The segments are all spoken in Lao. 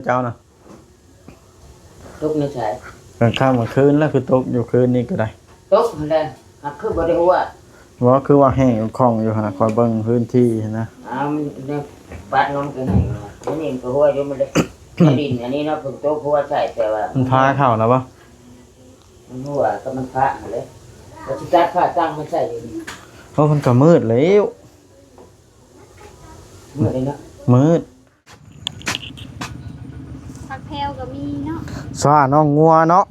ເຈົ້ານະ ຕົກໃນໃສ? ກາງຄ່ຳກາງຄືນແລ້ວ ຄືຕົກຢູ່ຄືນນີ້ກໍໄດ້. ຕົກຫັ້ນແຫຼະ ຫາກຄືບໍ່ໄດ້ຫົວ. ບໍ່ ຄືວ່າແຫ້ງຄ່ອງຢູ່ຫັ້ນນະ ຂ້ອຍເບິ່ງພື້ນທີ່ຫັ້ນນະ. ອ້າວ ມັນ ມັນປາດນ້ຳກໍແຫ້ງແລ້ວ ອັນນີ້ມັນກໍຫົວຢູ່ ມັນເລີຍ ດິນອັນນີ້ເນາະ ເພິ່ນຕົກຫົວໃສ່ ແຕ່ວ່າມັນພາເຂົ້ານະບໍ່? ມັນຫົວກັບມັນພາຫັ້ນແຫຼະ ວ່າຊິຕັດພາຕັ້ງມາໃສ່ຢູ່ນີ້. ໂອ້ ມັນກໍມືດແລ້ວ ມືດເລີຍເນາະ ມືດ. ຜັກແພວກໍມີເນາະ ຊວານ້ອງງົວເນາະ. ອືມ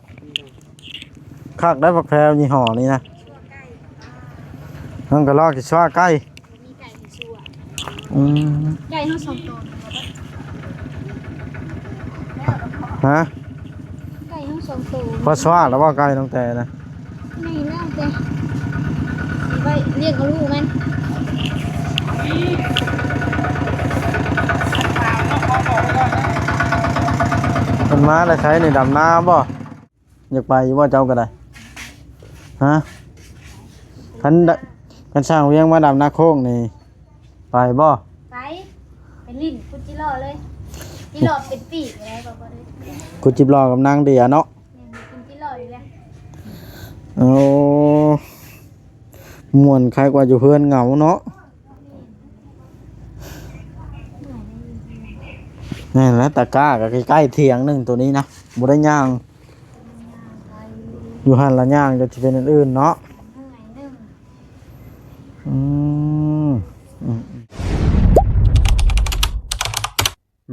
ຄັກໄດ໋ ຜັກແພວຍີ່ຫໍ້ນີ້ນະ ຊວາໄກ່ ມັນກໍລອກຊິຊວາໄກ່ ມີໄກ່ໃຫ້ຊວາ. ອືມ ໄກ່ເຮົາສອງໂຕ ຮະ? ໄກ່ເຮົາສອງໂຕ ພໍຊວາແລ້ວບໍ່ໄກ່ນ້ອງແຕ່ນະ? ໃຫ້ແລ້ວແຕ່ ໄວ້ລ້ຽງເອົາລູກມັນ. ເພິ່ນມາແລ້ວໃສນີ້ ດຳນາບໍ່? ຢາກໄປຢູ່ບໍ່ເຈົ້າກໍໄດ້? ຮະ? ຄັນ ຄັນຊ່າງວຽງມາດຳນາໂຄກນີ້ ໄປບໍ່? ໄປ ໄປຫຼິ້ນກຸດຈິຫຼໍ່ເລີຍ ຈິຫຼໍ່ເປັນປີກເລີຍ ບໍ່ ບໍ່ໄດ້ ກຸດຈິຫຼໍ່ກັບນາງເດຍເນາະ. ແມ່ນ ກິນກິນຫຼໍ່ອີກແລ້ວ. ໂອ້ ມ່ວນ ຄາຍກວ່າຢູ່ເຮືອນເຫງົາເນາະ. ແມ່ນແຫຼະ ຕາກ້າກໍໃກ້ໆຖຽງໜຶ່ງໂຕນີ້ນະ ບໍ່ໄດ້ຍ່າງ ຢູ່ຫັ້ນລະຍ່າງ ຈະຊິເປັນອັນອື່ນເນາະ. ອືມ ອືມ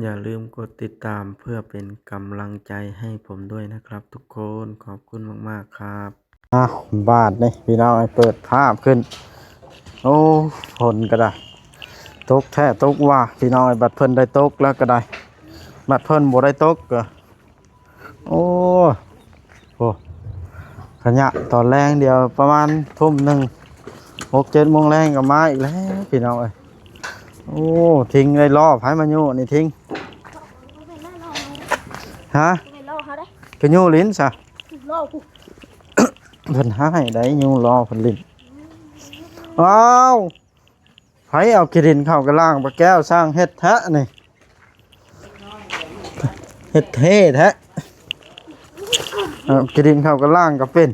ໆ ຢ່າลืมกดติดตามเพื่อเป็นกำลังใจให้ผมด้วยนะครับทุกคน ขอบคุณมากๆ ครับ. ອ້າວ ບາດນີ້ພີ່ນ້ອງເອີຍ ເປີດພາບຂຶ້ນ ໂອ້ ຝົນກໍໄດ້ ຕົກແທ້ຕົກວ່າພີ່ນ້ອງເອີຍ ບັດເພິ່ນໄດ້ຕົກແລ້ວກໍໄດ້ ບັດເພິ່ນບໍ່ໄດ້ຕົກກໍ ໂອ້ ໂອ້ ຂະຫຍະຕອນແລງ ດຽວປະມານທຸ່ມໜຶ່ງ ຫົກເຈັດໂມງແລງກໍມາອີກແລ້ວພີ່ນ້ອງເອີຍ. ໂອ້ ທິງໄດ້ລໍ້ໃຜມາຍູ້ນີ້ ທິງ ຮະ? ໄດ້ລໍ້ເຮົາໄດ້ ກະຍູ້ຫຼິ້ນຊະ ລໍ້ຜູ້ ເພິ່ນຮ້າຍໄດ໋ ຍູ້ລໍ້ເພິ່ນຫຼິ້ນ. ອ້າວ ໃຜເອົາຂີ້ດິນເຂົ້າກະລ້າງປາແກ້ວ ຊ່າງເຮັດແທ້ນີ້ ເຮັດເທ່ແທ້. ເອົາຂີ້ດິນເຂົ້າກະລ້າງກໍເປັນ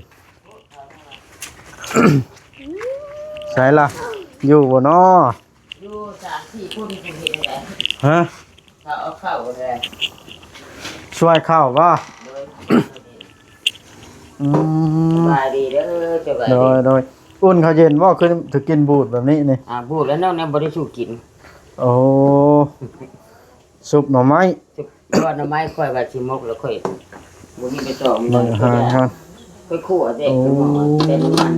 ໃສລະ ຢູ່ບໍ່ນໍ? ຢູ່ສາມສີ່ຄົນ ເຮັດຈັ່ງໃດ? ຮະ? ເຂົາເອົາເຂົ້າແດ່ ຊ່ວຍເຂົ້າບໍ່? ໂດຍ ອືມ ສະບາຍດີເດີ ສະບາຍດີ ໂດຍໆ. ອຸ່ນເຂົ້າເຢັນບໍ່? ຄືຖືກິນບູດແບບນີ້ນີ້. ອ່າ ບູດແລ້ວເນາະ ແນວບໍ່ໄດ້ສູ່ກິນ. ໂອ້ ຊຸບໜໍ່ໄມ້ ຊຸບ ເພາະວ່າໜໍ່ໄມ້ຂ້ອຍວ່າຊິໝົກແລ້ວ ຂ້ອຍບໍ່ມີໄປຕອງ ເບິ່ງອາຫານກ່ອນ ຂ້ອຍຂົ້ວແຕ່ ໂອ້ ແຕ່ນ້ຳມັນ.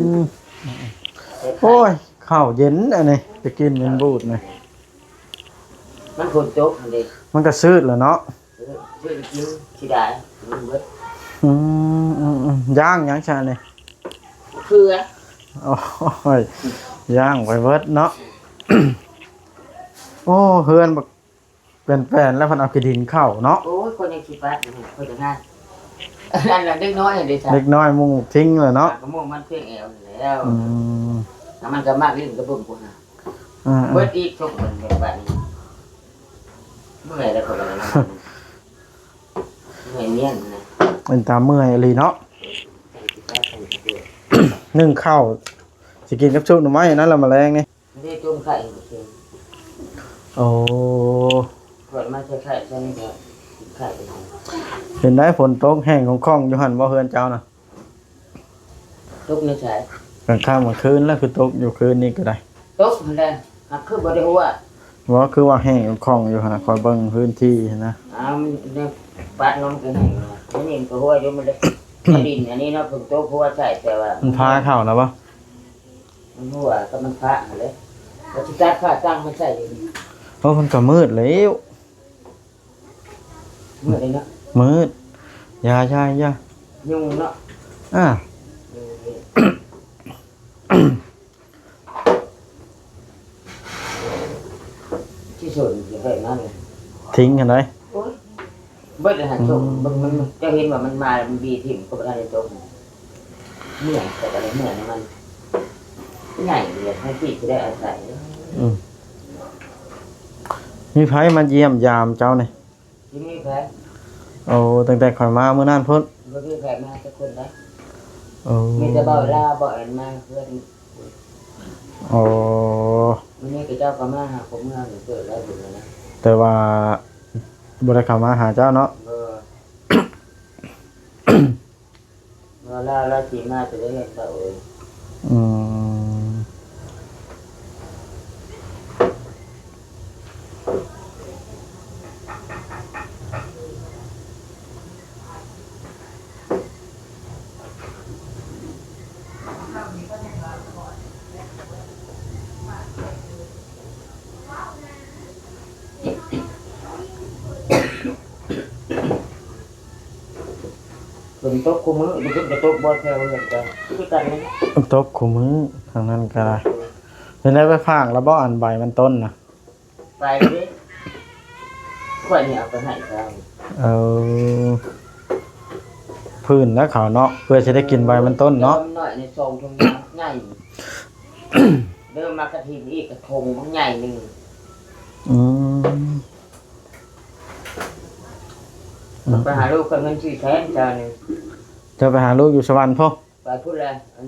ໂອ້ຍ ເຂົ້າເຢັນອັນນີ້ ໄປກິນເປັນບູດນີ້ ມັນຝົນຕົກຫັ້ນເດ້ ມັນກໍຊືດແລ້ວເນາະ. ເອີ ຊື້ກິນຊິໄດ້ ມັນເບິດ. ອືມ ອືມ ອືມ ຍ່າງຫຍັງຊະນີ້? ເຄືອ. ໂອ້ຍ ຍ່າງໄປເບິດເນາະ. ໂອ້ ເຮືອນບັກແປນໆ ແລ້ວເພິ່ນເອົາຂີ້ດິນເຂົ້າເນາະ. ໂອ້ຍ ຄົນຍັງຂີ້ປັດຢູ່ ເພິ່ນກໍງານ ອັນນັ້ນເດັກນ້ອຍເດ້ຊະ ເດັກນ້ອຍມຸງຖິ້ງແລ້ວເນາະ ກະມຸງມັນເພງແອວນີ້ແລ້ວ. ອືມ ແລ້ວມັນກໍມັກຫຼິ້ນກະເບິ່ງພຸ້ນນະ. ອ່າໆ ເບິດອີກ ສົມເພິ່ນເບິດບາດນີ້ ເມື່ອຍແລ້ວເຂົາກໍເມື່ອຍນຽນນະ ເປັນຕາເມື່ອຍອີ່ຫຼີເນາະ. ໜຶ້ງເຂົ້າ ຊິກິນກັບຊຸບໜໍ່ໄມ້ນັ້ນລະ ມະແລງນີ້ ໄດ້ຕົ້ມໄຂ່ໃຫ້ກິນ. ໂອ້ ເພິ່ນມາໃສ່ໄຂ່ໃສ່ນີ້ກໍກິນໄຂ່ໄປ. ເປັນໃດ ຝົນຕົກແຫ້ງຄ່ອງໆຢູ່ຫັ້ນບໍ່ ເຮືອນເຈົ້ານະ? ຕົກໃນໃສ? ກາງຄ່ຳກາງຄືນແລ້ວ ຄືຕົກຢູ່ຄືນນີ້ກໍໄດ້. ຕົກຫັ້ນແຫຼະ ຫາກຄືບໍ່ໄດ້ຫົວ. ບໍ່ ຄືວ່າແຫ້ງຄ່ອງຢູ່ຫັ້ນນະ ຂ້ອຍເບິ່ງພື້ນທີ່ຫັ້ນນະ. ອ້າວ ມັນ ມັນປາດນ້ຳກໍແຫ້ງແລ້ວ ອັນນີ້ມັນກໍຫົວຢູ່ ມັນເລີຍ ດິນອັນນີ້ເນາະ ເພິ່ນຕົກຫົວໃສ່ ແຕ່ວ່າມັນພາເຂົ້ານະບໍ່? ມັນຫົວກັບມັນພາຫັ້ນແຫຼະ ວ່າຊິຕັດພາຕັ້ງມາໃສ່ຢູ່ນີ້. ໂອ້ ມັນກໍມືດແລ້ວ. ມືດເລີຍເນາະ ມືດ. ຢ່າ ຢ່າ ຢ່າ ຍຸງເນາະ. ອ່າ ທີ່ສຸດມັນຊິເຮັດນັ້ນ ຖິ້ງຫັ້ນໃດ. ໂອ້ຍ ເບິດແລ້ວຫັ້ນ. ອືມ ເບິ່ງມັນ ເຈົ້າເຫັນວ່າມັນມາແລ້ວ ມັນບີຖິ້ມກໍບໍ່ທັນໄດ້ຕົກ. ເມື່ອຍ ແຕ່ກໍໄດ້ເມື່ອຍນຳມັນ ໃຫຍ່ເລີຍ ໃຫ້ທີ່ຊິໄດ້ອາໄສ. ອືມ ມີໃຜມາຢ້ຽມຢາມເຈົ້ານີ້? ບໍ່ມີໃຜ ໂອ້ ຕັ້ງແຕ່ຂ້ອຍມາມື້ນັ້ນພຸ້ນ ບໍ່ມີໃຜມາຈັກຄົນໃດ ໂອ້ ມີແຕ່ເວົ້າລາວ ເວົ້າອັນມາເຮືອນ ໂອ້ ມື້ນີ້ເຂົາເຈົ້າກໍມາຫາ ເຂົາເມືອນີ້ເກີດແລ້ວຢູ່ນີ້ນະ ແຕ່ວ່າບໍ່ໄດ້ເຂົ້າມາຫາເຈົ້າເນາະ ບໍ່ ວ່າລາວ ລາວຊິມາແຕ່ເຮືອນເຂົາເອີຍ ອືມ ຝົນຕົກຄູ່ມື້ ຢູ່ພຸ້ນກໍຕົກບໍ່ແຖວເຮືອນເຈົ້າ ຄືກັນນີ້ ຕົກຄູ່ມື້ ທາງນັ້ນກໍໄດ້ ເປັນໄດ້ໄປຝາກແລ້ວບໍ່ ອັນໃບມັນຕົ້ນນະ? ໄປເດ້ ຂ້ອຍນີ້ເອົາໄປໃຫ້ເຂົາ ເອີ ພື້ນແລ້ວເຂົາເນາະ ເພື່ອຊິໄດ້ກິນໃບມັນຕົ້ນເນາະ ເດີມໜ້ອຍໃນຊອງຖົງໃຫຍ່ ເດີມມາກະຖິນອີກກະຖົງບັກໃຫຍ່ໜຶ່ງ ອືມ ໄປຫາລູກກໍເງິນສີ່ແສນ ເຈົ້ານີ້ ເຈົ້າໄປຫາລູກຢູ່ສະຫວັນພຸ້ນ ໄປພຸ້ນແຫຼະ ອັນ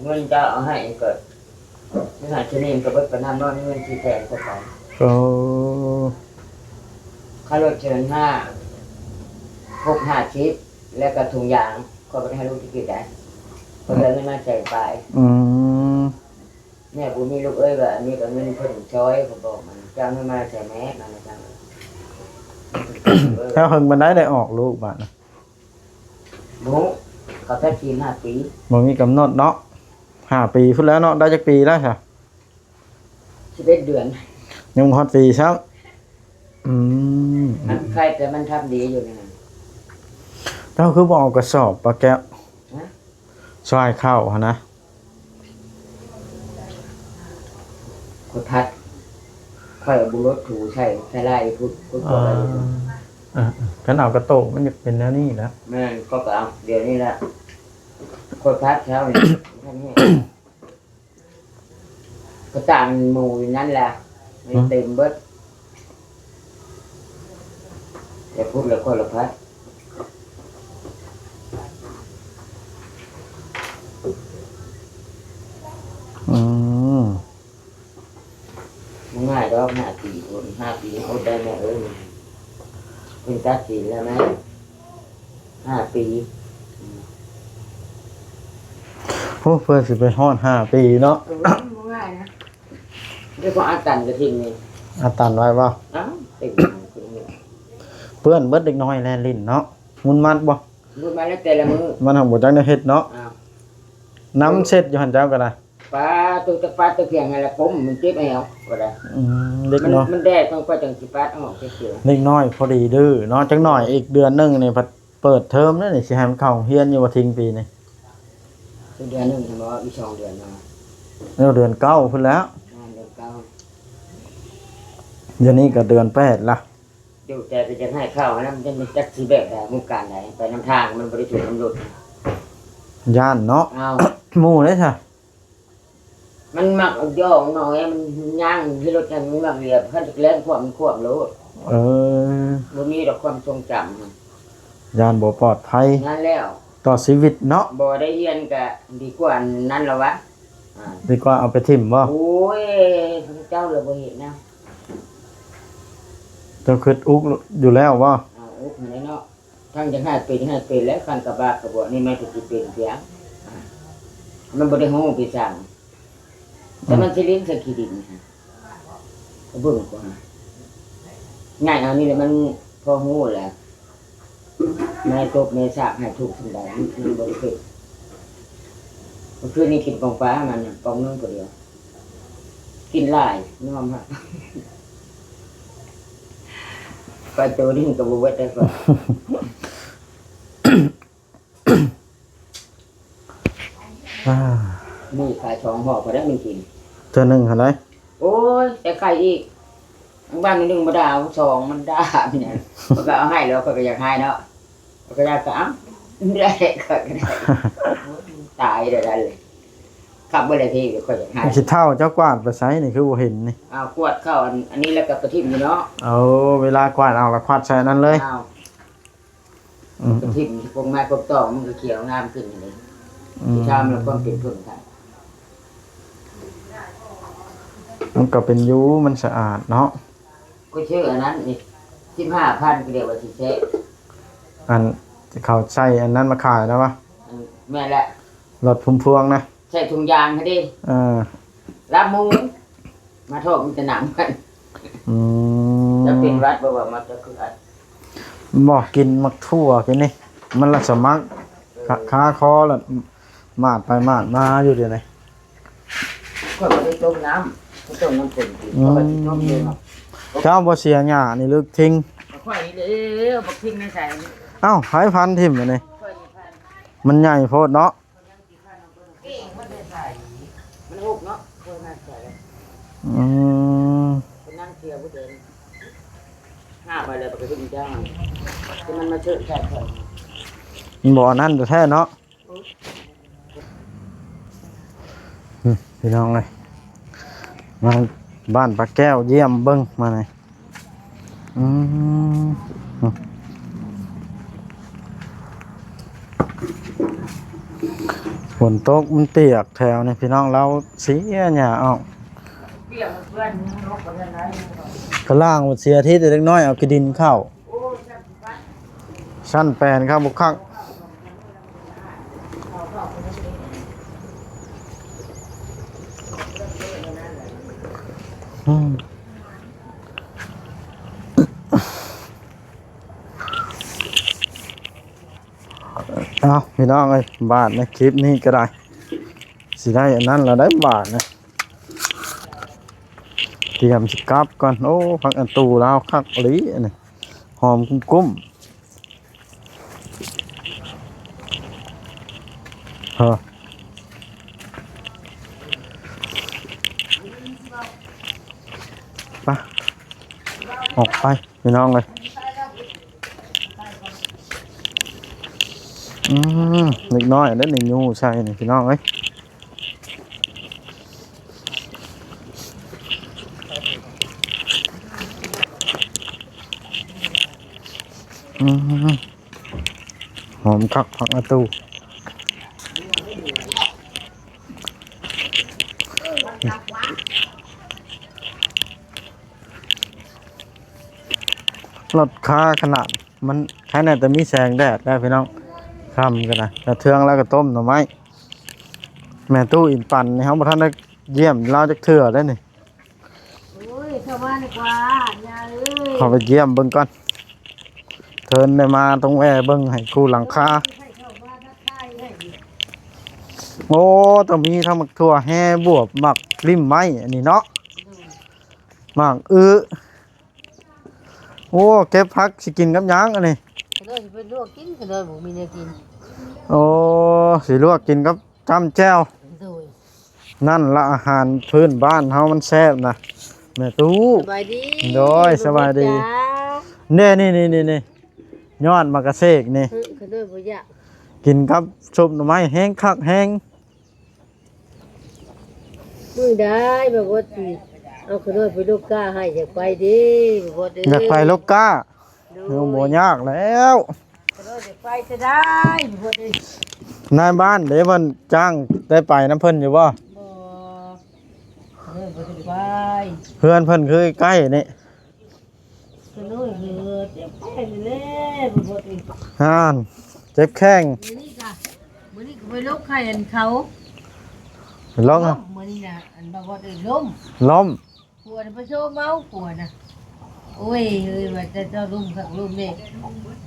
ເງິນເຈົ້າເອົາໃຫ້ກໍ ເງິນໃຫ້ຊະນິງກໍເບິດໄປນຳເນາະ ເງິນສີ່ແສນກວ່າບາດ ໂອ້ ຄ່າລົດເຊີນຫ້າ ຫົກຫ້າສິບ ແລ້ວກໍຖົງຢາງ ຂ້ອຍບໍ່ໄດ້ໃຫ້ລູກກິນໄດ ຂ້ອຍໄດ້ເງິນມາແສນປາຍ ອືມ ແມ່ບໍ່ມີລູກເອີຍ ວ່າອັນນີ້ກໍເງິນເພິ່ນຊ່ອຍ ຂ້ອຍບອກມັນ ເຈົ້າເອົາເງິນມາໃສແມ່ ມານະ ເຈົ້າ ແລ້ວເຖິງປານໃດໄດ້ອອກລູກບາດນະ? ບໍ່ຮູ້ ເຂົາແຕ່ສີ່ຫ້າປີ ບໍ່ມີກຳນົດເນາະ ຫ້າປີພຸ້ນແລ້ວເນາະ ໄດ້ຈັກປີແລ້ວຊະ? ສິບເອັດເດືອນ ຍັງບໍ່ຮອດປີຊ້ຳ ອືມ ອັນໃຄແຕ່ມັນທຳດີຢູ່ນີ້ນະ ເຈົ້າຄືບໍ່ເອົາກະສອບປາແກ້ວ ຮະ? ຊ່ອຍເຂົ້າຫັ້ນນະ ຂ້ອຍພັດ ຂ້ອຍເອົາບຸລົດຖູໃສ່ ໃສ່ລາຍພຸ້ນ ພຸ້ນກໍໄດ້ຢູ່ ອ່າ ເອີໆ ຄັນເອົາກະໂຕກມັນຈະເປັນແນວນີ້ແຫຼະ ແມ່ນ ຂ້ອຍກໍເອົາດຽວນີ້ແຫຼະ ຂ້ອຍພັດແຖວນີ້ ພັດແຫ້ງ ກະຕ່າງໝູ່ຢູ່ນັ້ນແຫຼະ ມັນເຕັມເບິດ ແຕ່ພຸ້ນລະຄົນລະພັດ ອືມ ບໍ່ງ່າຍດອກ ຫ້າປີພຸ້ນ ຫ້າປີອົດໄດ້ແມ່ເອີຍ ເພິ່ນຕັດສິນແລ້ວແມ່ ຫ້າປີ ໂອ້ ເພື່ອຊິໄປຮອດຫ້າປີເນາະ ເອີ ບໍ່ງ່າຍນະ ເດີ ພວກອາຕັນກະຖິ້ມນີ້ ອາຕັນໄວ້ບໍ່? ອ້າວ ເຕັມ ເປື້ອນເບິດ ເດັກນ້ອຍແລ່ນຫຼິ້ນເນາະ ງຸນມັດບໍ່? ງຸນມັດແລ້ວແຕ່ລະມື້ ມັນຫາກບໍ່ຈັກແນວເຮັດເນາະ ອ້າວ ນ້ຳເຊັດຢູ່ຫັ້ນເຈົ້າກໍໄດ້ ປາໂຕ ຈັກປາໂຕພຽງຫັ້ນລະ ປົມມັນເຈັບແອວກໍໄດ້ ອືມ ເດັກນ້ອຍ ມັນແດດ ຂ້ອຍຈັ່ງຊິປາດອອກ ເຈັບແອວ ເດັກນ້ອຍພໍດີດື້ເນາະ ຈັກໜ້ອຍອີກເດືອນໜຶ່ງນີ້ພັດເປີດເທີມແລ້ວນີ້ ຊິໃຫ້ມັນເຂົ້າໂຮງຮຽນຢູ່ບໍ່ ທິງປີນີ້? ເດືອນໜຶ່ງຫັ້ນບໍ່ ອີກສອງເດືອນເນາະ ເອີ ເດືອນເກົ້າພຸ້ນແລ້ວ ແມ່ນ ເດືອນເກົ້າ ດຽວນີ້ກໍເດືອນແປດລະ ຢູ່ແຕ່ກໍຢາກໃຫ້ເຂົ້າຫັ້ນນະ ມັນຈັກຊິແບບໃດ ໂຄງການໃດ ໄປນຳທາງ ມັນບໍ່ໄດ້ຖືກນຳລົດ ຢ້ານເນາະ ເອົ້າ ໝູ່ເດ້ຊະ? ມັນມັກຢອກນ້ອຍ ມັນຍ່າງຂີ່ລົດ ມັນມັກລຽບ ຄັນແລ່ນຂວ້ຳ ມັນຂວ້ຳໂລດ ເອີ ບໍ່ມີດອກຄວາມຊົງຈຳ ຢ້ານບໍ່ປອດໄພ ນັ້ນແລ້ວ ຕໍ່ຊີວິດເນາະ ບໍ່ໄດ້ຮຽນກະດີກວ່ານັ້ນລະວະ ອ່າ ດີກວ່າເອົາໄປຖິ້ມບໍ່? ໂອ້ຍ ເຈົ້າລະບໍ່ເຮັດນະ ເຈົ້າຄິດອຸກຢູ່ແລ້ວບໍ່? ເອົາອຸກຫັ້ນແຫຼະເນາະ ທັງຈະໃຫ້ເປັນ ໃຫ້ເປັນແລ້ວ ຄັນກະບາກກະບວກນີ້ ມັນກໍຊິເປັນພຽງ ມັນບໍ່ໄດ້ຮູ້ໄປສ້າງ ແຕ່ມັນຊິຫຼິ້ນໃສ່ຂີ້ດິນຫັ້ນ ກໍເບິ່ງກ່ອນ ງ່າຍເອົານີ້ແຫຼະ ມັນພໍຮູ້ແຫຼະ ແມ່ຕົບແມ່ສາກໃຫ້ທຸກສ່ຳໃດ ມັນ ມັນບໍ່ໄດ້ເປັນ ມື້ຄືນນີ້ກິນປ່ອງປາມັນປ່ອງໜຶ່ງຜູ້ດຽວ ກິນຫຼາຍຍອມຮັບ ປາໂຕໜຶ່ງກໍບໍ່ເບິດໄດ້ກ່ອນ ອ່າ ມື້ຂາຍສອງຫໍ່ພໍໄດ້ມັນກິນ ເທື່ອໜຶ່ງຫັ້ນໃດ ໂອ້ຍ ແຕ່ໄຂ່ອີກ ບາງວັນໜຶ່ງບໍ່ໄດ້ເອົາສອງ ມັນດ່າເປັນຫຍັງ ຂ້ອຍກໍເອົາໃຫ້ແລ້ວ ຂ້ອຍກໍຢາກໃຫ້ເນາະ ຂ້ອຍກໍຢາກ ກໍເອົາ ໄດ້ ຂ້ອຍກໍໄດ້ ຕາຍແລ້ວໄດ້ເລີຍ ໄ ບໍ່ໄດ້ທີ່ຂ້ອຍຢາກຫາ ຂີ້ເຖົ້າເຈົ້າກວາດໄປໃສນີ້ ຄືບໍ່ເຫັນນີ້? ອ້າວ ກວາດເຂົ້າອັນ ອັນນີ້ແລ້ວກໍໄປຖິ້ມຢູ່ເນາະ. ເອີ ເວລາກວາດເອົາລະຄວັດໃສ່ອັນນັ້ນເລີຍ. ອ້າວ ອືມ ໄປຖິ້ມພວກໄມ້ພວກຕອງ ມັນກໍຂຽວງາມຂຶ້ນເດ້. ອືມ ຊິຖາມລະຄວາມເປັນເພິ່ນ ມັນກໍເປັນຢູ່ ມັນສະອາດເນາະ. ຂ້ອຍຊື້ອັນນັ້ນນີ້ ສິບຫ້າພັນ ກໍເລີຍວ່າຊິແຊະ ອັນເຂົາໃສ່ອັນນັ້ນມາຂາຍນະວະ. ອັນ ແມ່ນແຫຼະ ລົດພຸ້ມພວງນະ ໃສ່ຖົງຢາງຫັ້ນເດ້. ເອີ ລາບໝູ ມາທອດມີແຕ່ໜັງມັນ. ອືມ ຈະເປັນຫວັດບໍ່ວ່າ ມາຈະຄືອັດ ບໍ່ ກິນໝາກຖົ່ວກິນນີ້ ມັນລະສະໝັກ ຄາ ຄາຄໍລະ ໝາດໄປໝາດມາຢູ່ດຽວນີ້. ຂ້ອຍບໍ່ໄດ້ຕົ້ມນ້ຳ ຂ້ອຍຕົ້ມນ້ຳເປັນກິນ. ອືມ ຂ້ອຍຊິຕົ້ມເລີຍເນາະ. ເຈົ້າບໍ່ເສຍຫຍ້ານີ້ ລຶກຖິ້ມ. ຂ້ອຍນີ້ເດ້ ບັກຖິ້ມໃນໃສ? ເອົ້າ ໃຜພັນຖິ້ມອັນນີ້? ຂ້ອຍນີ້ພັນ. ມັນໃຫຍ່ໂພດເນາະ. ມັນຫົກເນາະ ຂ້ອຍມັກໃສ່. ອືມ ເປັນນາງເສຍຜູ້ເດີນ ຫາໄປແລ້ວປະກະຕິເຈົ້າ ແຕ່ມັນມາເຊີດໃສ່ຂ້ອຍ. ມັນບໍ່ອັນນັ້ນແທ້ເນາະ. ອືມ ພີ່ນ້ອງເອີຍ ມາບ້ານປ້າແກ້ວຢ້ຽມເບິ່ງມານີ້. ອືມ ຝົນຕົກມັນປຽກແຖວນີ້ພີ່ນ້ອງ ລາວເສຍຫຍ້າອອກ. ກະລ່າງເສຍທິດ ເດັກນ້ອຍເອົາຂີ້ດິນເຂົ້າ. ຊັ້ນແປນຄັກບໍ່ຄັກ. ອືມ ເອົາ ພີ່ນ້ອງເອີຍ ບາດໃນຄລິບນີ້ກໍໄດ້ ຊິໄດ້ອັນນັ້ນລະໄດ້ບາດນະ. ຕຽມຊິກັບກ່ອນ. ໂອ້ ຜັກອາຕູລາວຄັກອີ່ຫຼີອັນນີ້ ຫອມກຸ້ມໆ. ເອີ ໄປ ອອກໄປ ພີ່ນ້ອງເອີຍ. ອືມ ເດັກນ້ອຍເດ້ນີ້ ຍູ້ໃສ່ນີ້ ພີ່ນ້ອງເອີຍ. ອືມ ຫອມຄັກ ຜັກອາຕູ. ລົດຄາຂະໜາດ ມັນໃຄແນ່ແຕ່ມີແສງແດດແລ້ວພີ່ນ້ອງ. ຄ່ຳກໍໄດ້ ແລ້ວເທື່ອງແລ້ວກໍຕົ້ມໜໍ່ໄມ້. ແມ່ຕູ້ອິນປັນນີ້ ເຮົາບໍ່ທັນໄດ້ຢ້ຽມລາວຈັກເທື່ອເດ້ນີ້. ໂອ້ຍ ເຂົ້າມາດີກວ່າ ຍ່າເອີຍ. ເຂົ້າໄປຢ້ຽມເບິ່ງກ່ອນ. ເທີນໄດ້ມາຕ້ອງແວ່ເບິ່ງໃຫ້ຄູ່ຫຼັງຄາ. ໂອ້ ຕ້ອງມີທັງໝາກຖົ່ວແຮ່ ບວບ ໝາກລິ້ມໄມ້ ອັນນີ້ເນາະ ໝາກອຶ. ໂອ້ ເກັບຜັກຊິກິນກັບຫຍັງອັນນີ້? ຂະນ້ອຍຊິໄປລວກກິນ ຂະນ້ອຍບໍ່ມີແນວກິນ. ໂອ້ ຊິລວກກິນກັບຈ້ຳແຈ່ວ. ໂດຍ. ນັ້ນລະອາຫານພື້ນບ້ານເຮົາມັນແຊບນະ ແມ່ຕູ້. ສະບາຍດີ. ໂດຍ ສະບາຍດີ. ນີ້ໆໆໆ ຍອດໝາກກະເສກນີ້. ເອີ ຂະນ້ອຍບໍ່ຢາກ. ກິນກັບຊຸບໜໍ່ໄມ້ແຮງຄັກແຮງ. ມື້ໃດບໍ່ບໍ່ຕິ ເອົາຂະນ້ອຍໄປລົກກ້າໃຫ້ ຢາກໄປເດ້ບໍ່ບໍ່ເດ້. ຢາກໄປລົກກ້າ. ໂດຍ. ເອີ ບໍ່ຍາກແລ້ວ. ຂະນ້ອຍຢາກໄປຈະໄດ້ບໍ່ບໍ່ເດ້. ນາຍບ້ານເດ້ ເພິ່ນຈ້າງໄດ້ໄປນຳເພິ່ນຢູ່ບໍ່? ບໍ່. ເອີ ບໍ່ໄດ້ໄປ. ເຮືອນເພິ່ນຄືໃກ້ນີ້. ຂະນ້ອຍເອີ ເຈັບແຂ້ງນີ້ແຫຼະ ບໍ່ບໍ່ຕິ. ຫັ້ນ ເຈັບແຂ້ງ. ມື້ນີ້ກະ ມື້ນີ້ກະໄປລົກໄຂ່ອັນເຂົາ ລົກ ລົ້ມ ມື້ນີ້ນະ ອັນບໍ່ບໍ່ຕິ ລົ້ມ ລົ້ມ. ຜົວນະໄປໂຊເມົາ ຜົວນະ. ໂອ້ຍ ເອີຍ ວ່າແຕ່ເຈົ້າລົ້ມຄັກລົ້ມແນ່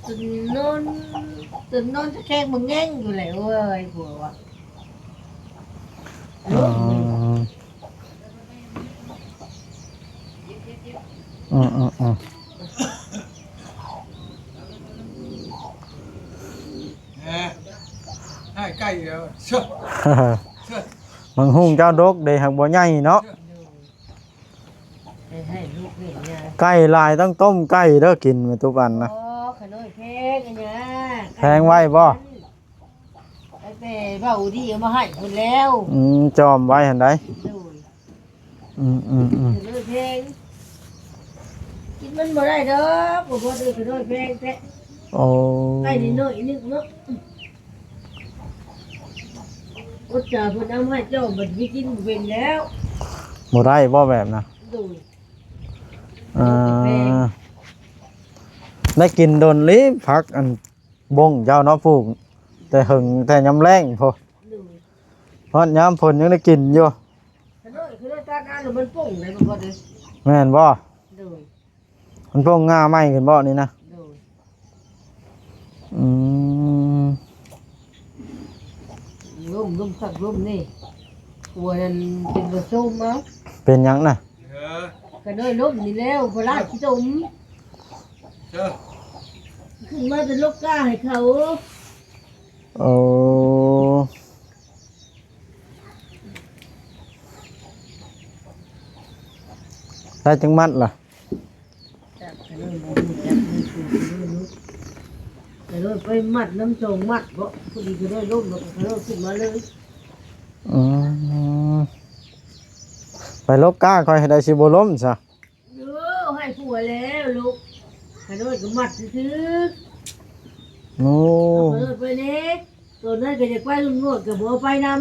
ຈົນນອນ ຈົນນອນຕະແຄງມາແງ່ງຢູ່ແຫຼະ. ໂອ້ຍ ຜົວວ່າ. ອືມ ອືມໆໆ ເອີ ໃຫ້ໄກ່ແລ້ວ ເຊື່ອ ເຊື່ອ. ບັກຫຸ່ງເຈົ້າດົກເດ້ ຫາກບໍ່ໃຫຍ່ເນາະ. ໃຫ້ ໃຫ້ລູກເຫັນຍາ ໄກ່ຫຼາຍຕ້ອງຕົ້ມໄກ່ເດີກິນ ແມ່ຕູ້ປັນນະ. ອໍ ຂະນ້ອຍແພງອັນຍາ ແພງໄວ້ບໍ່? ໄກ່ ແມ່ເວົ້າດີເອົາມາໃຫ້ເພິ່ນແລ້ວ. ອືມ ຈອມໄວ້ຫັ້ນໃດ. ໂດຍ. ອືມໆໆ ເລີຍແພງ ກິນມັນບໍ່ໄດ້ດອກ ບໍ່ພໍເດີ ກະນ້ອຍແພງແທ້. ໂອ້ ໄອ້ໜ້ອຍໆໜຶ່ງເນາະ ອົດຈາເພິ່ນເອົາມາໃຫ້ເຈົ້າ ບັດໄປກິນບໍ່ເປັນແລ້ວ ບໍ່ໄດ້ບໍ່ແບບນະ? ໂດຍ. ອ່າ ແພງ ໄດ້ກິນດົນລີ ຜັກອັນບົ້ງເຈົ້າເນາະ ປູກແຕ່ເຫິງແຕ່ຍາມແລ້ງພຸ້ນ. ໂດຍ. ຮອດຍາມຝົນຍັງໄດ້ກິນຢູ່. ຂະນ້ອຍ ຂະນ້ອຍຕາກອານແລ້ວມັນປົ່ງໄດ້ບໍ່ ແມ່ນບໍ່? ໂດຍ. ມັນປົ່ງງ່າໃໝ່ຂຶ້ນບໍ່ນີ້ນະ? ໂດຍ. ອືມ ລົມ ລົມຄັກລົມນີ້ ກວນເປັນກະໂຊມເອົາ. ເປັນຫຍັງນະ? ເອີ ຂະນ້ອຍລົມນີ້ແລ້ວ ພະລາຂີ້ຕົມ ເອີ ຂຶ້ນມາແຕ່ລົກກ້າໃຫ້ເຂົາ. ໂອ້ ໄດ້ຈັກມັດລະ? ຈັກ ກະນ້ອຍບໍ່ຮູ້ຈັກ ກະນ້ອຍໄປມັດນຳສອງມັດເບາະ ພໍດີກະນ້ອຍລົ້ມ ແລ້ວກະກະນ້ອຍຂຶ້ນມາເລີຍ. ອືມ ໄປລົກກ້າຂ້ອຍໃຫ້ໄດ້ຊິບໍ່ລົ້ມຊະ. ໂອ້ ໃຫ້ຜົວແລ້ວລູກ ກະນ້ອຍກະມັດຊື່ໆ. ໂອ້ ເອົາກະນ້ອຍໄປແດ່. ຕອນນັ້ນກະຢາກໄປ ລຸງໂນດກະບໍ່ເອົາໄປນຳ.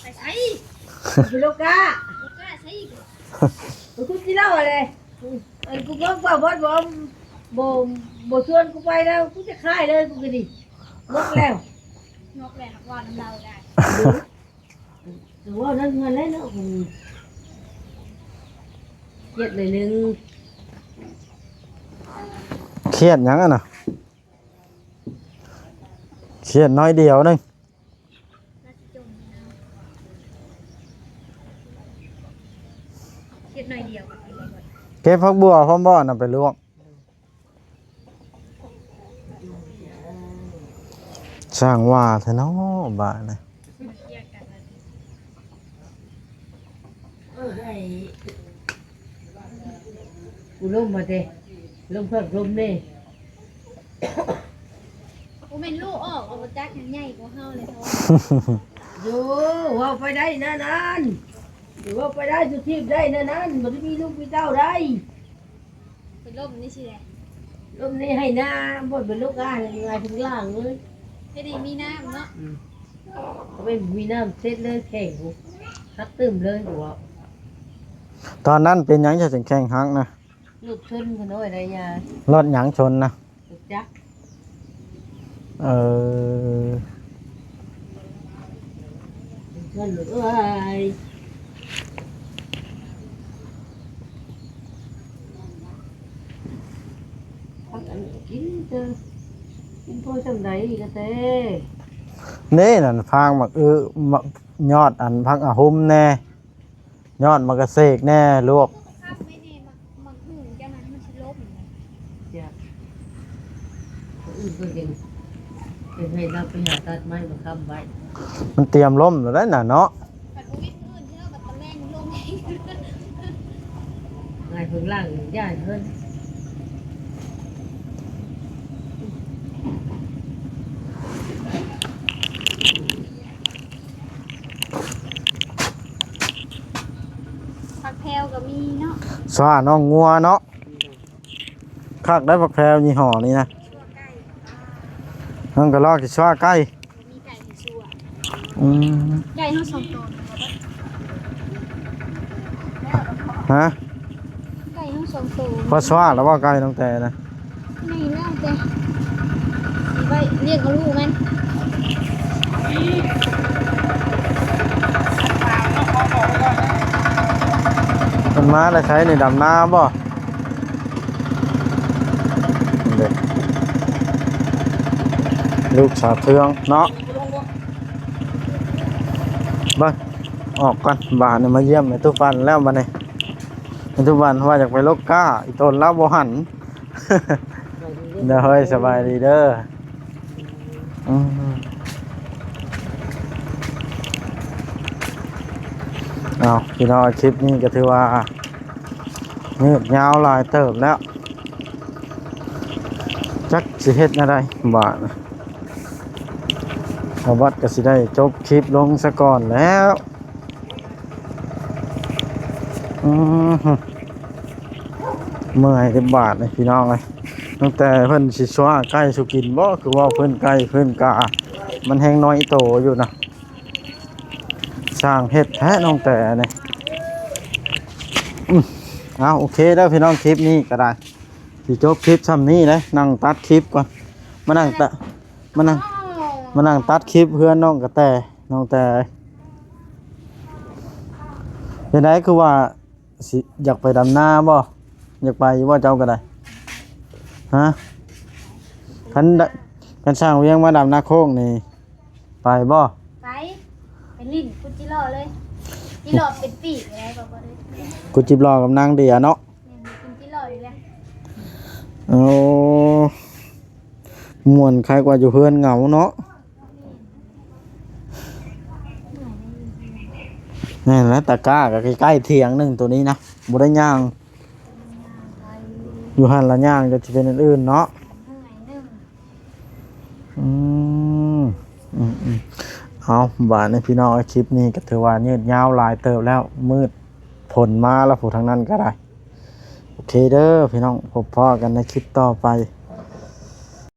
ໄປໃສ? ໄປລົກກ້າ. ລົກກ້າໃສອີກ? ໄປຂຸດຈີ່ຫຼໍ້ແຫຼະ. ອັນກູບອກວ່າບໍ່ ບໍ່ ບໍ່ຊວນກູໄປແລ້ວ ກູຈະຂາຍເລີຍ ກູກະດີ. ງອກແລ້ວ ງອກແລ້ວ ເວົ້ານຳລາວໄດ້. ເວົ້ານຳເຮືອນແລ້ວເນາະ ຄຽດໜ້ອຍໜຶ່ງ. ຄຽດຫຍັງຫັ້ນນະ? ຄຽດໜ້ອຍດຽວໜຶ່ງ. ຄຽດໜ້ອຍດຽວ. ເກັບຜັກບົ່ວພ້ອມບໍ່ນຳໄປລວກ? ຊ່າງວ່າແທ້ເນາະບາດນີ້. ກູລົມມາເຕ ລົມເພິ່ນລົມນີ້. ບໍ່ແມ່ນລູກອອກ ບໍ່ຈັກຫຍັງໃຫຍ່ກວ່າເຮົາເລີຍເນາະ. ໂຢ ເວົ້າໄປໄດ້ນະນັ້ນ ເວົ້າໄປໄດ້ ສຸທີບໄດ້ນະນັ້ນ ບໍ່ໄດ້ມີລູກມີເຕົ້າໄດ້. ໄປລົມນີ້ຊິແຫຼະ ລົມນີ້ໃຫ້ນາ ບໍ່ໄປລົກອາ ຫງາຍເທິງລ່າງເລີຍ. ເຮັດໃຫ້ມີນ້ຳເນາະ. ອືມ ເອົາໄປມີນ້ຳເສັດເລີຍ ແຂງພຸ້ນ ຫັກຕື່ມເລີຍ. ຕອນນັ້ນເປັນຫຍັງເຈົ້າຈຶ່ງແຂງຫັກນະ? ລົດຊົນຂະນ້ອຍໄດ໋ຍາ. ລົດຫຍັງຊົນນະ? ລົດຈັກ. ເອີ ເພິ່ນເອີຍ ພັກອັນກິນເຕີ ກິນພໍຊ່ຳໃດກະແຕ. ເດ້ນັ້ນ ຟາງໝາກອຶ ໝາກຍອດອັນຜັກອະຫຸມແດ່. ຍອດໝາກກະເສກແດ່ ລວກ. ຄັບໄວ້ແດ່ ໝາກ ໝາກຫຸ່ງເຈົ້ານັ້ນມັນຊິລົ້ມ. ຈ້ະ ມື້ອື່ນເພິ່ນຈຶ່ງ ເພິ່ນໃຫ້ລາວໄປຫາຕັດໄມ້ມາຄ້ຳໄວ້. ມັນຕຽມລົ້ມແລ້ວໄດ໋ນະເນາະ. ຄັນບໍ່ວິດມື້ອື່ນເທື່ອ ບັດຕອນແລງມັນລົ້ມເອງ. ຫງາຍເພິງລ່າງ ຢ້ານເພິ່ນ. ຜັກແພວກະມີເນາະ ຊວານ້ອງງົວເນາະ. ຄັກໄດ໋ ຜັກແພວຍີ່ຫໍ້ນີ້ນະ. ມັນກະລອກຊິຊວາໄກ່ ມີໄກ່ໃຫ້ຊວາ. ອືມ ໄກ່ເຮົາສອງໂຕ. ຮະ? ໄກ່ເຮົາສອງໂຕ. ພໍຊວາແລ້ວບໍ່ໄກ່ນ້ອງແຕນະ? ໃຫຍ່ແລ້ວແຕ່ ຊິໄວ້ລ້ຽງເອົາລູກມັນ. ເພິ່ນມາແຕ່ໃສນີ້ ດຳນາບໍ່? ເດ້ ລູກສາວເທືອງເນາະ. ເບິ່ງ ອອກກ່ອນ ບາດນີ້ມາຢ້ຽມແມ່ຕູ້ປັນແລ້ວ ບາດນີ້ແມ່ຕູ້ປັນວ່າຢາກໄປລົກກ້າ ອີ່ຕົນລາວບໍ່ຫັນ. ໂດຍ ສະບາຍດີເດີ. ອືມ ເອົາ ພີ່ນ້ອງ ຄລິບນີ້ກະຖືວ່າຍືດຍາວຫຼາຍເຕີບແລ້ວ ຈັກຊິເຮັດແນວໃດບາດ. ບ່າວບັດກໍຊິໄດ້ຈົບຄລິບລົງຊະກ່ອນແລ້ວ. ອືມ ເມື່ອຍເດ້ບາດນີ້ພີ່ນ້ອງເອີຍ. ຕັ້ງແຕ່ເພິ່ນຊິຊວາໄກ່ສູ່ກິນບໍ່ ຄືເວົ້າເພິ່ນໄກ່ເພິ່ນກາ ມັນແຮງນ້ອຍໂຕຢູ່ນະ. ຊ່າງເຮັດແທ້ນ້ອງແຕນີ້. ອືມ ເອົາ ໂອເຄເດີພີ່ນ້ອງ ຄລິບນີ້ກໍໄດ້ ຊິຈົບຄລິບຊ່ຳນີ້ເດ້. ນັ່ງຕັດຄລິບກ່ອນ ມານັ່ງຕະ ມານັ່ງ ມານັ່ງຕັດຄລິບເຮືອນນ້ອງກະແຕ. ນ້ອງແຕ ເປັນໃດ ຄືວ່າຊິຢາກໄປດຳນາບໍ່? ຢາກໄປຢູ່ບໍ່ເຈົ້າກໍໄດ້? ຮະ? ຄັນ ຄັນຊ່າງວຽງມາດຳນາໂຄກນີ້ ໄປບໍ່? ໄປ ໄປຫຼິ້ນກຸດຈິຫຼໍ່ເລີຍ. ຈິຫຼໍ່ເປັນປີກແລ້ວບໍ່ໄດ້ ກຸດຈິຫຼໍ່ກັບນາງເດຍເນາະ. ແມ່ນ ກິນຈິຫຼໍ່ອີກແລ້ວ. ໂອ້ ມ່ວນ ຄາຍກວ່າຢູ່ເຮືອນເຫງົາເນາະ. ແມ່ນແຫຼະ ຕາກ້າກໍໃກ້ໆທຽງໜຶ່ງໂຕນີ້ນະ ບໍ່ໄດ້ຍ່າງ. ຢູ່ຫັ້ນລະຍ່າງຈະຊິເປັນອັນອື່ນເນາະ. ອືມ ອືມໆ ເອົາ ບາດນີ້ພີ່ນ້ອງເອີຍ ຄລິບນີ້ກໍຖືວ່າຍືດຍາວຫຼາຍເຕີບແລ້ວ ມືດ ຝົນມາແລ້ວ ຜູ້ທາງນັ້ນກໍໄດ້. ໂອເຄເດີພີ່ນ້ອງ ພົບພໍ້ກັນໃນຄລິບຕໍ່ໄປ.